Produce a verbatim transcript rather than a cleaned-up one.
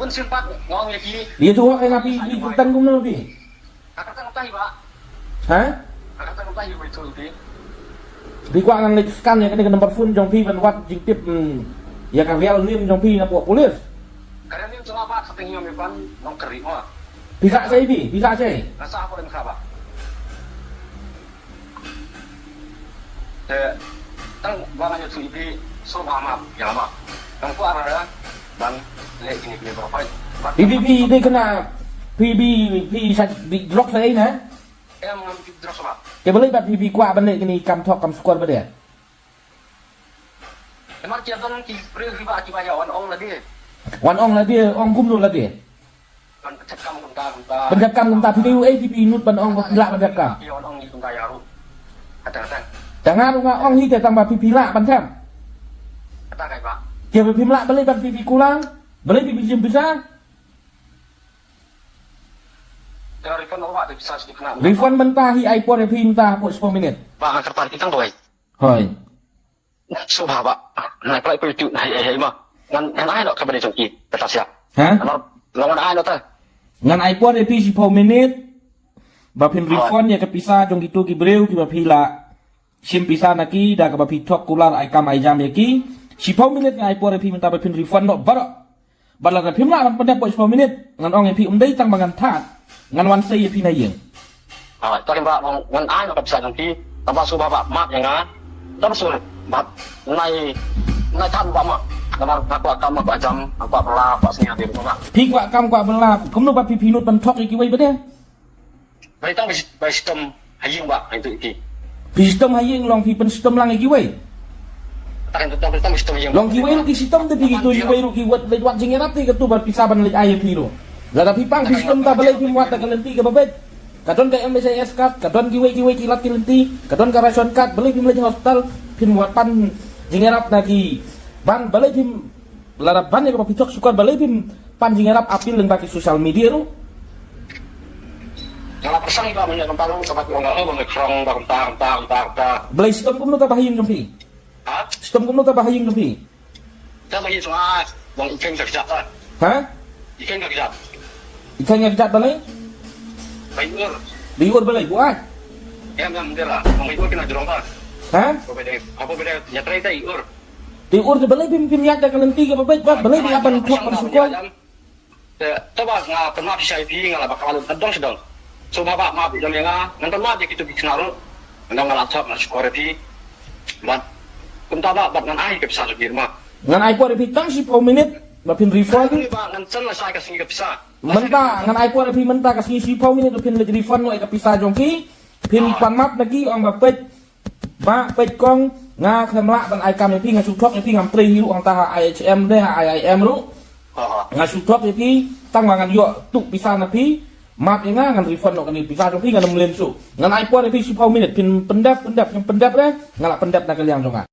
Pun sympat ngong ya ki. Ïa tu hok ïa nga phi, phi tang kumno phi? Ka tang tai ba. Ha? Ka tang tai ba tu phi. Phi kwah ngan leit scan ïa kane ka number phone jong phi ban wad jingtip, hmm, ïa ka real name jong phi na poh police. Ka real name jong nga ba sa teng ïa me ban nong kari ma. Phi sa sei phi, phi sa sei. Nga sa ha poh lem kha ba. Te tang ba nga ïathuh ïa phi, sngewbha map ïa nga ba. Ngam kwah ra ban leh kine kine baroh. Phi phi phi dei kane phi phi phi sa dei drug sa ei na? Em, ngam dei drug sa ba. Te balei ba phi phi kwah ban leh kine kam thok kam shukor ba dei? Namar ki don ki briew kiba, kiba ïa wan ong lade. Wan ong lade, ong kumno lade? Ban pynjah kam kumta kumta. Pynjah kam kumta, phi dei uei phi phi nud ban ong, ba phi lah ban pynjah kam? Ki wan ong ni kumta ïa ruh. Kata kata. Te nga ruh nga ong hi te tang ba phi phi lah ban pynjah. Kata kai ba. Te ba phim lah balei ban phi phi kulang? Balei phi phi shim pisa? Te refund ba te pisa sdang kena. Refund mynta hi ai por ïa phi mynta hapoh shiphew minit. Ba nga kyrpad ki tang doi. Hoi. Sngewbha ba. Nai pynlait pynlait tu, hai, hai, hai, ma. Ngan, ngan ai noh kaba dei jong ki, kata sia. Ha? Ngan, ngan ai noh ta. Ngan ai por ïa phi shiphew minit. Ba phin refund ïa ka pisa jong kitu ki briew kiba phi la shim pisa na ki, da kaba phi thok kular ai kam ai jam ïa ki. Shiphew minit ngan ai por ïa phi mynta ba phin refund noh baroh. Bad lada phim lah ban pyndep bad shiphew minit, ngan ong ïa phi um dei tang ba ngan thad, ngan wan sei ïa phi na ïing. Ah, to ba ngan ai ka pisa jong phi, tang ba sngewbha ba map ïa nga. Tang ba sngewbha ba nai, nai thad ba map. Namar nga kwah kam, nga kwah jam, nga kwah bylla, kwah sngewbha ba. Phi kwah kam kwah bylla, kumno ba phi phi nud ban thok ïa kiwei ba dei? Bai tang bai, bai shitom ha ïing ba, bai tu iti. Phi shitom ha ïing, long phi pynshitom lang ïa kiwei. Tang tu tang bai tang bai shitom ha ïing. Long kiwei ruh ki shitom te phi, kitu kiwei ruh ki wat, wat jingïarap te katu ba pisa ban leit ai ïa phi ruh. Lada phi pang phi shitom ta balei phim wad da ka lynti kaba beit. Ka don ka M H I S card, ka don kiwei kiwei ki lad ki lynti, ka don ka ration card, balei phim leit hospital, phim wad pan jingïarap na ki ban, balei phim Lada ban ïa kaba phi thok shukor balei phim pan jingïarap appeal lyngba ki social media ruh. Nga la pyrshang ba mynne kumta ruh, sa ba ki ong nga, oh, ba nga khrong, ba kumta, kumta, kumta, kumta. Balei shitom kumno ta ba ha ïing jong phi? Ha? Shitom kumno ta ba ha ïing jong phi? Ta ba ïing jong nga, ba i kheiñ ka kjat ta. Ha? I kheiñ ka kjat. I kheiñ ka kjat balei? Ba i ur. Ba i ur balei, buaid? Em, em, dei la, ba i ur kina jrong ta. Ha? Ba ba dei, ba ba dei, ïa trei ta i ur. Te ur te balei phim, phim ïaid da ka lynti kaba beit bad balei phim ïaid ban thok ban shukor. Te, te ba nga pynmap shisha ïa phi, nga la ba ka lut ka dong sha dong. Sngewbha ba map ïa nga, ngan pynmap ïa kito ki khynnah ruh. Nga la thok, nga la shukor ïa phi. Bad kumta ba, bad ngan ai ka pisa jong phi ma. Ngan ai por ïa phi tang shiphew minit ba phin refund. Ba ngan send lashai ka sngi ka pisa. Mynta ngan ai por ïa phi mynta ka sngi shiphew minit ba phin leit refund noh ïa ka pisa jong phi. Phin pan map na ki, ong ba peit. Ba peit kong, nga khlem lah ban ai kam ïa phi, nga shu thok ïa phi, ngam trei hi ruh hangta ha I H M de, ha I I M ruh. Nga shu thok ïa phi, tang ba ngan ïoh tuh pisa na phi, map ïa nga, ngan refund noh kane pisa jong phi, ngan ym len shuh. Ngan ai por ïa phi shiphew minit, phin pyndep, pyndep, phin pyndep de, nga la pyndep na ka liang jong nga.